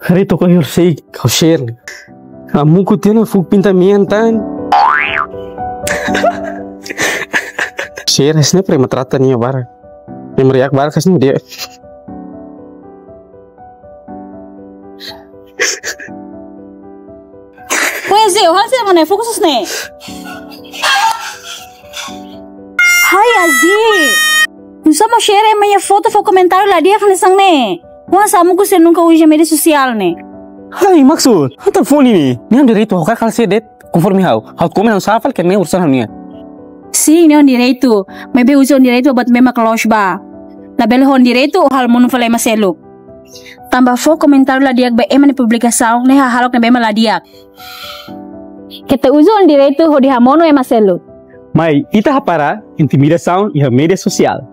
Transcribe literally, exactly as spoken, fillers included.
Kari toko hor sei kau share. Amuku tiha ona fuk pinta mian tan. Share es ne prema trata nia bara. Yang meriak bara kasih dia. Pois é, o Hans é mane fokus ne. Hai Azi. Nusá mak share ema nia foto fó komentáriu la di'ak hanesan ne'e. Wan sa amuku sira nunka uza média sosiál ne'e. Hai maksud, ha'u telefone ne'e. Nia direitu ha'u hakarak halo share de'it konforme ha'u. Ha'u komen ha'u safal ke ne'e urusan ha'u-nian. Sin, nia direitu. Maibé uza direitu buat ne'ebé mak loos ba. Labele ho direitu halo monu fali ema seluk. Tanba fó komentáriu la di'ak ba ema nia publikasaun ne'e hahalok ne'ebé mak la di'ak. Keta uza direitu hodi hamonu ema seluk. Mai ita hapara intimidasaun iha média sosiál.